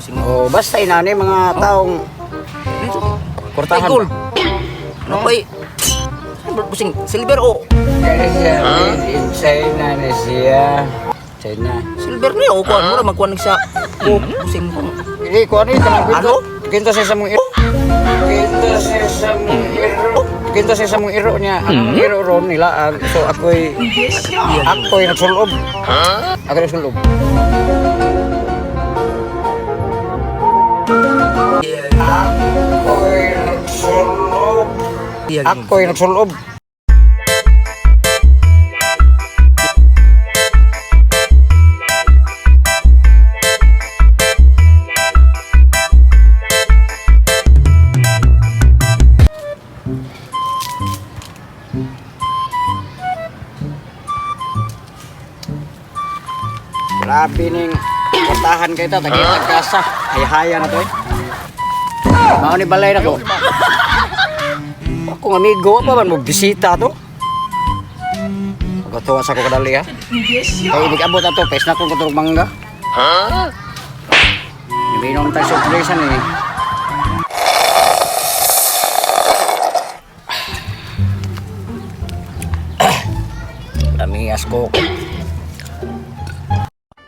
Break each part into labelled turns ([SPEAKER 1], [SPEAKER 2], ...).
[SPEAKER 1] Busing.
[SPEAKER 2] Oh, basta inani mga taong
[SPEAKER 1] Ay,
[SPEAKER 2] kurtahan.
[SPEAKER 1] gold. Ano pa eh? Busing, silver o
[SPEAKER 2] Kaya made in China na siya. China.
[SPEAKER 1] Silver niya o kuan mura magkuan sa o busing ko.
[SPEAKER 2] Hindi ko ano yung kanang kwento.
[SPEAKER 1] Ano?
[SPEAKER 2] Kwento sa mong iro. Kwento sa mong iro. Kwento sa mong iro niya. Ang iro ron nila. So ako'y nagsulob. Ako'y nagsulob. Ako'y nagsulob. Ako'y nagsulob. Grabe ning kwartahan kayo ta, tagitag kasa. Hayhaya na to eh. Mao ni balay na ko. Akong amigo pa man mo bisita to. Pagkatuwa sa ko kadali ha. Kay ibig abot ato, pes na kong katulog mangga. Ha? Niminom tayo soft drinks ano eh. Lamias ko.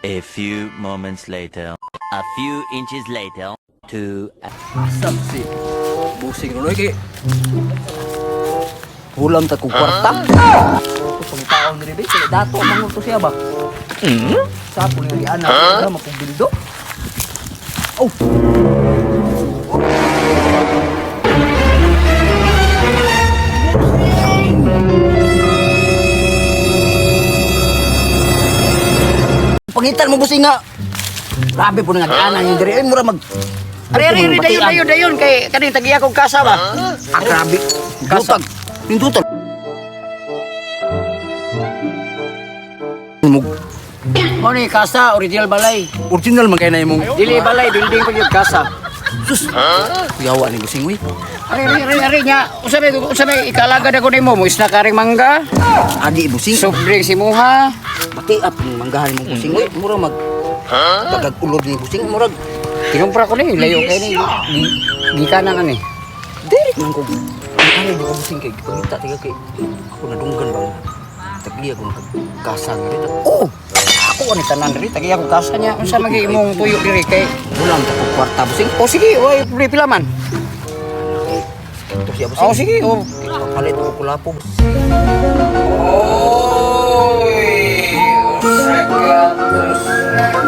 [SPEAKER 3] A few moments later. A few inches later. Two
[SPEAKER 1] Asam si busing nunoy kay Hulam ta kog kwarta. Kusong taon diri be kay dato man to siya ba. Sa ako ni ana huh? Mapugbildo. Oh. Pangitan mo busing nga. Grabe po nga ana yung diri ay mura mag
[SPEAKER 2] Ari, ari, ari, dayon, dayon, dayon. Kay kaning tagiya kong kasa ba?
[SPEAKER 1] Ah, grabe. Kasa. Nindutan. Mug
[SPEAKER 2] Mo ni kasa, original balay.
[SPEAKER 1] original man kay na imong
[SPEAKER 2] Dili balay, building pa gyud kasa.
[SPEAKER 1] Sus. Kuyawa ni busing uy.
[SPEAKER 2] Ari, ari, ari, ari nya. Usa may ikalagad ako nimo mo isna karing mangga.
[SPEAKER 1] Adi busing.
[SPEAKER 2] Soft drink si muha.
[SPEAKER 1] Pati ap manggahan mong busing uy. Mura mag dagag ulod ni busing murag
[SPEAKER 2] Kinumpra ko ni, layo kay ni. Gikanan ani.
[SPEAKER 1] direct man ko. Ano di ko busing kay pangita tiga kay ako nadunggan ba. Tagliya ko kasa nga rito.
[SPEAKER 2] Oh, ako ani tanan diri tagiya kong kasa niya. Unsa man gyud imong tuyo diri kay
[SPEAKER 1] Bulang ta ko kwarta busing.
[SPEAKER 2] Oh sige, oy pre pila man.
[SPEAKER 1] Ito siya busing.
[SPEAKER 2] Oh sige, oh.
[SPEAKER 1] Papalit ko kulapo.
[SPEAKER 2] Oy, usa ka usa ka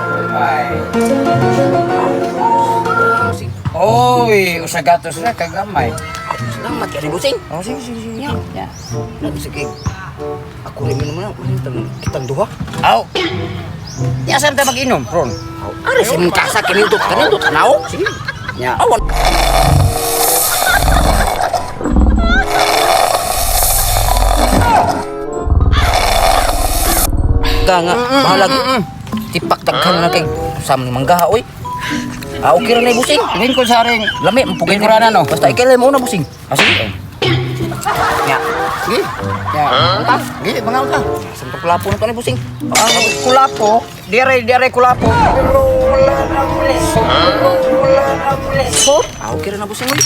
[SPEAKER 2] gamay.
[SPEAKER 1] Busing.
[SPEAKER 2] Oy, usa gatos ra ka gamay.
[SPEAKER 1] Salamat kay busing.
[SPEAKER 2] Oh sige, sige, sige.
[SPEAKER 1] Nya.
[SPEAKER 2] Ya.
[SPEAKER 1] Nag sige. Ako rin naman ang kitang duha.
[SPEAKER 2] Aw. Ya saan ta mag-inom, Ron?
[SPEAKER 1] Ari sa mong kasa kanindot kanindot tanaw.
[SPEAKER 2] Sige. Ya.
[SPEAKER 1] Awan. Ka nga bahalag. Tipak daghan na kay sa mga manggaha oy. Ah, okay ra na busing.
[SPEAKER 2] Lingkod sa aring
[SPEAKER 1] Lami man pugay
[SPEAKER 2] Lingkuranan, no?
[SPEAKER 1] Basta ikay mo na busing.
[SPEAKER 2] Ah, sige.
[SPEAKER 1] Nya.
[SPEAKER 2] Sige. Ya. Ah, sige, mga ka.
[SPEAKER 1] Sa kulapo na to ni busing.
[SPEAKER 2] Ang kulapo, dire dire kulapo. Pero wala na preso. Wala na preso.
[SPEAKER 1] Ah, okay ra na busing oy.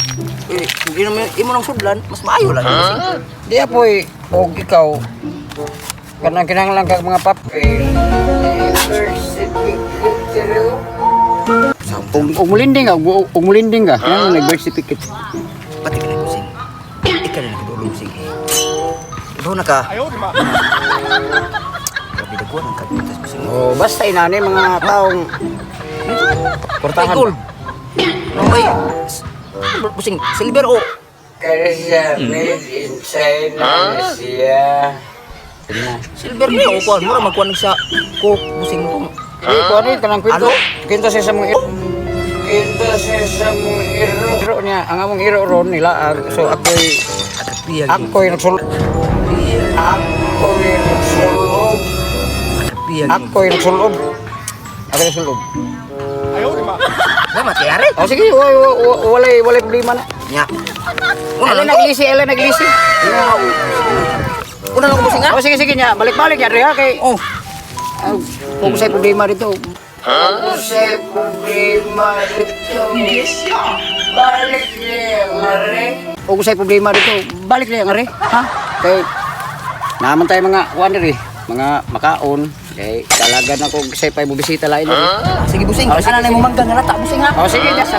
[SPEAKER 1] Eh, hindi naman imo nang sudlan, mas maayo lang busing.
[SPEAKER 2] Di apoy og ikaw kanang kinahanglan kag mga papel. Og mulinding ka, og mulinding ka. Kinahanglan nag birth certificate.
[SPEAKER 1] Pati ka na busing. Ikaw na nagdulong busing. Ibaw na ka. Ayaw, di ba? Grabe dagwan ang kapitas busing.
[SPEAKER 2] Oh, basta inani mga taong
[SPEAKER 1] Ay,
[SPEAKER 2] kurtahan.
[SPEAKER 1] gold. Okay. Busing, silver o.
[SPEAKER 2] Kaya made in China na siya.
[SPEAKER 1] Silver niya o kuan. Mura magkuan sa coke, busing ko.
[SPEAKER 2] Hindi ko ano yung kanang kwento.
[SPEAKER 1] Ano?
[SPEAKER 2] Kwento sa mong iro. Kwento sa mong iro. Iro niya, ang among iro ron nila. So
[SPEAKER 1] Piya.
[SPEAKER 2] ako'y nagsulog. Ako'y nagsulog.
[SPEAKER 1] Piya.
[SPEAKER 2] Ako'y nagsulog. Ako'y nagsulog.
[SPEAKER 1] Salamat kay Ari.
[SPEAKER 2] Oh sige, walay walay problema na.
[SPEAKER 1] Nya. Una
[SPEAKER 2] Ala
[SPEAKER 1] lang ko.
[SPEAKER 2] naglisi, ala naglisi.
[SPEAKER 1] Una lang ko busing ha.
[SPEAKER 2] Oh sige sige niya, balik-balik ya ha kay
[SPEAKER 1] Oh.
[SPEAKER 2] kung sa problema dito. Ako sa problema dito. Balik niya, are. O kung sa'y problema dito, balik niya, are. Ha? Kay, naman tayo mga kuan diri, mga makaon. Kay, talaga na ko say pa bisita lain diri.
[SPEAKER 1] Sige, busing.
[SPEAKER 2] Oh, sige,
[SPEAKER 1] Ana na
[SPEAKER 2] sige.
[SPEAKER 1] mo mangga nga lata, busing ha.
[SPEAKER 2] O sige, jasa.